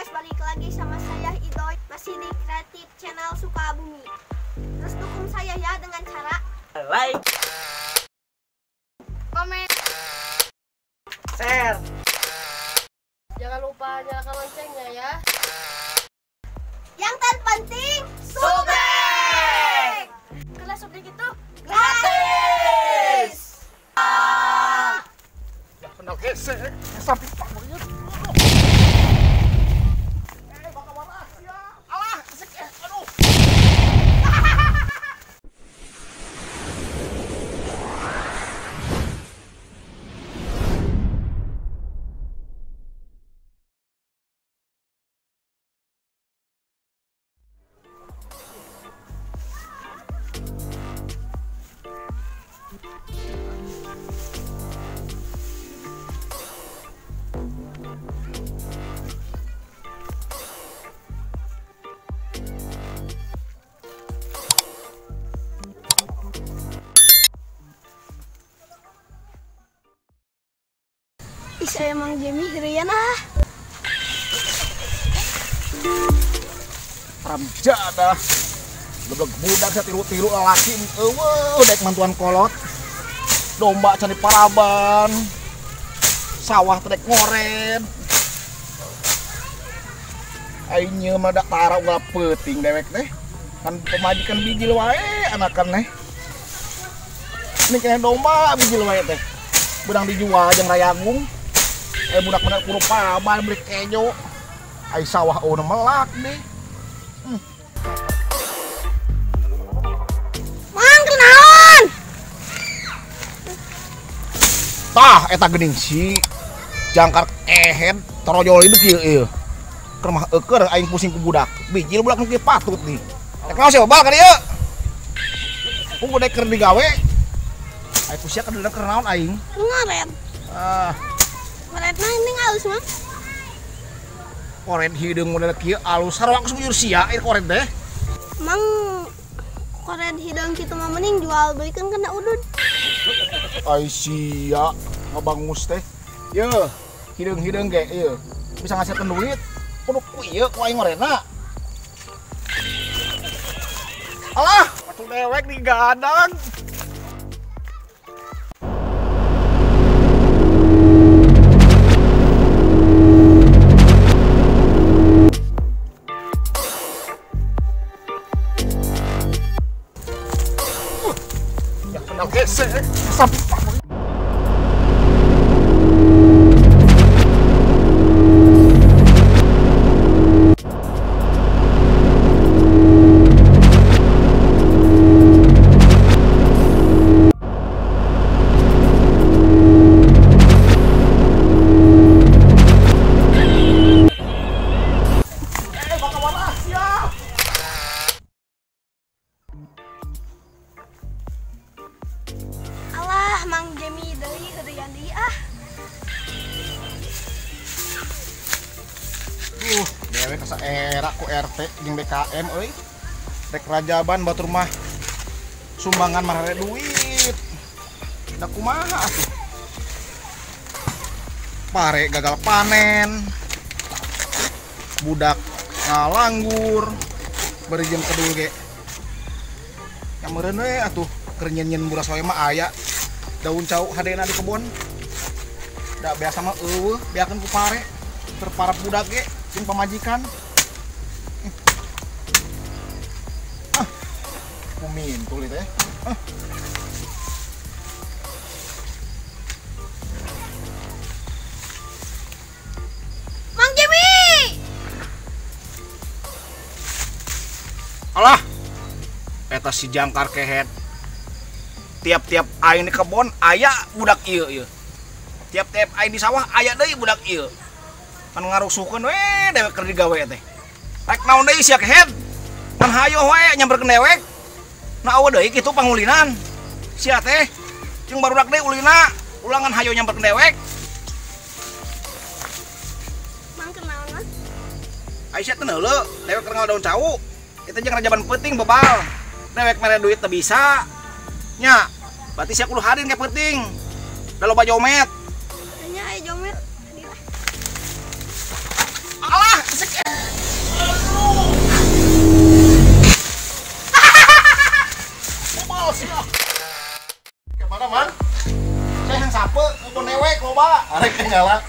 guys, balik lagi sama saya Idoy, masih di Kreatif Channel Sukabumi. Terus dukung saya ya dengan cara like, komen, share. Jangan lupa nyalakan loncengnya ya. Yang terpenting subrek. Karena subrek itu gratis. Ya kenal gesek, sampai pak monyet. Alah, gesek, aduh. Saya emang Jemi herian ah. Ramja dah. Goblok budak saya tiru-tiru lelaki eueuh dek mantuan kolot. Domba cari paraban. Sawah teh dek ngoren. Aing mah dak tara unggal peuting dewek teh. Kan pemajikan bijil wae anakan teh. Ini kena domba bijil wae teh. Beunang dijual jeung rayagung. Budak bener kudu paban beli kejo. Ai sawah eueuh melak deh. Mang kenaon? Tah eta geuning si jangkar ehed torojol ieu kieu ieu. Keur mah eueur aing pusing ku budak. Bijil budak nu kieu patut nih. Rek naon sia bal ka dieu? Ku dek keur digawe. Ai ku sia keur naon aing? Ngoret. Ah. Koretna ini alus mah. Koret hideung model kieu alus sarua geus bujur sia ieu koret teh. Mang koret hideung kitu mah mending jual belikeun kana udud. Ai sia ngabangus teh. Yeuh, hideung-hideung ge ieu. Bisa ngasilkeun duit. Kudu ku ieu ku aing ngoretna. Alah, pacul dewek digadang. Gesek, sampai pak. Mang Jemi deui heureyan deui ah. Dewek asa era ku RT jeung BKM euy. Rek rajaban batur mah sumbangan marare duit. Da kumaha atuh? Pare gagal panen. Budak ngalanggur. Bari jeung kedul ge. Yang meureun we atuh keur nyen-nyen buras wae mah aya. Daun cau hadena di kebon. Da biasa mah eueuh beakeun ku pare. Terparap budak ge jeung pamajikan. Ah. Kumintul teh. Ah. Mang Jemi. Alah. Eta si jangkar kehed. Tiap-tiap aing di kebon aya budak ieu ieu. Tiap-tiap aing di sawah aya deui budak ieu. Kan ngarusuhkeun we dewek keur digawe teh. Rek naon deui sia kehed? Kan hayo we nyamperkeun dewek. Na eueuh deui kitu pangulinan. Sia teh jeung barudak deui ulina, ulangan hayo nyamperkeun dewek. Mang kenaon mah? Ai sia teh neuleu, dewek keur ngala daun cau. Eta jeung rajaban peuting bebal. Dewek mere duit teu bisa. Nya, berarti sia kudu hadir ke peuting. Da loba jomet. Nya aya jomet. Alah, Sik. Bobal sih. Kemana, Mang? Saya yang sape, kebon dewek loba. Arek nyala.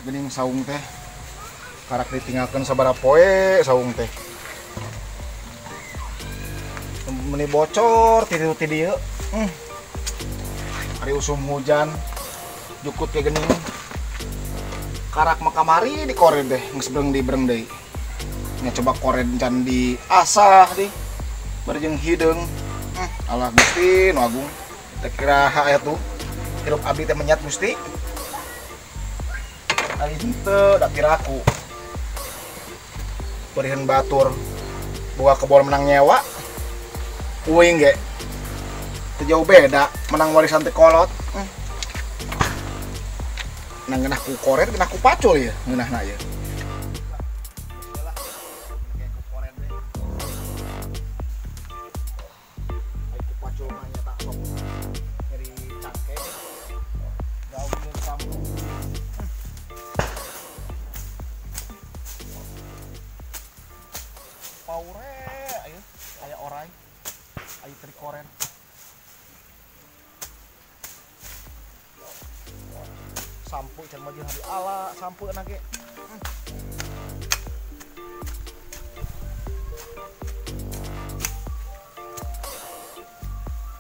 Geuning saung teh karak ditinggalkeun sabaraha poe saung teh meni bocor ti dieu. Ari usum hujan jukut ke geuning karak mah kamari dikored deh geus beureng dibereng deui nya coba kored can diasah deui bari jeung hideung. Alah Gusti nu agung teh kiraha aya tuh hirup abdi teh menyat Gusti. Ari henteu da piraku. Berihan batur boga kebon menang nyewa. Uing ge teu jauh beda menang warisan teh kolot. Nang ngeunah ku koret ngeunah ku pacul ya ngeunahna ieu. Paure ayo aya orai ayo trikoren sampu can mah jeung ala sampu na ge.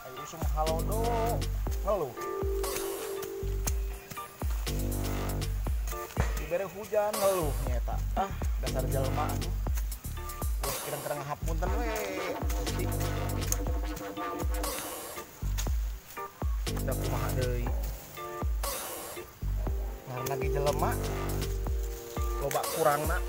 Ayo usum halodo ngeluh dibere hujan ngeluh nyeta. Ah dasar jelema atuh. Kirang-kirang hapunten we. Da kumaha deui. Ngaran lagi jelema loba kurangna.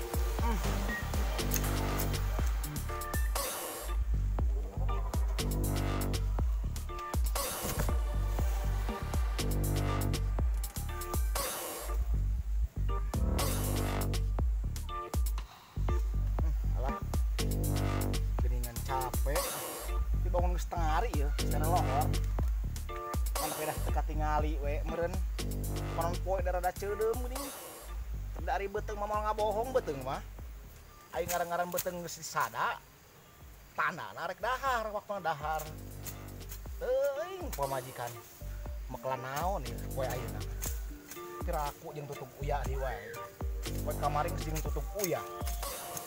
Capek dibangun setengah hari ya secara lohor mana pedah teka tingali we meren panon poe da rada ceudeum geuning dari beuteung mah moal ngabohong beuteung mah aing ngaran-ngaran beuteung geus disada tandana rek dahar waktuna dahar teuing pamajikan mekelan naon ieu poe ayeuna piraku jeung tutup uya deui wae poe kamari geus jeung tutup uya.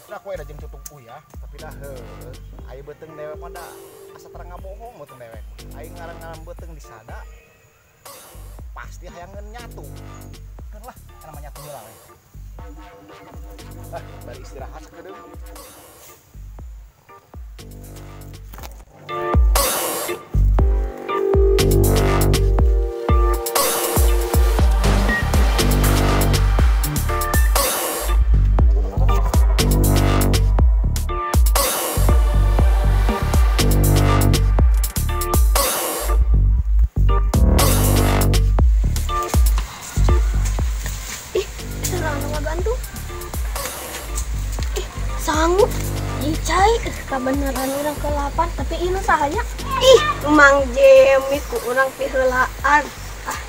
Dah kowe da jeung tutup uya tapi dah heueuh aya beuteung dewek mah da asa terang ngabohong beuteung dewek aing ngaran-ngaran beuteung disada pasti hayangeun nyatu kan lah kana mah nyatu heula we. Ah bari istirahat sakedeung. Sanggup dicai kebenaran orang ke-8 tapi ini sahanya ih Mang Jemi ku urang piheulaan. Ah.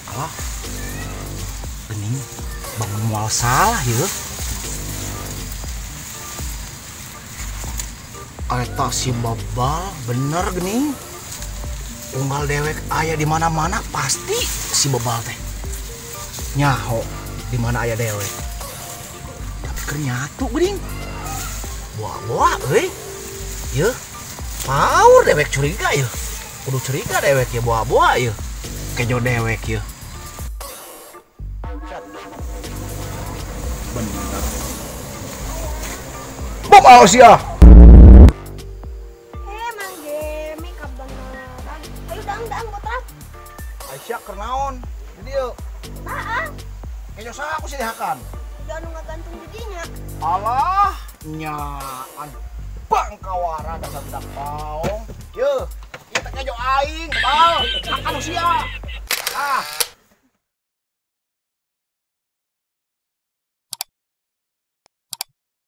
Alah, bening bangun mual salah ya. Eta si Bebal bener geuning. Unggal dewek aya di mana-mana pasti si Bebal teh nyaho di mana aya dewek. Tapi keur nyatu geuning. Boa-boa euy. Yeuh. Paur dewek curiga yeuh. Kudu curiga dewek ya boa-boa yeuh. Kejo dewek yeuh. Bener. Bebal sia. Mang Jemi kabeneran. Ayo dang-dang botrap. Aisyah keur naon? Di dieu. Heeh. Kejo saha aku sih dihakan? Udah anu ngagantung di dinya. Alah, nyaan bangkawara dasar budak paong. Yeuh, ieu teh kejo aing, Bebal. Hakan sia. Ah.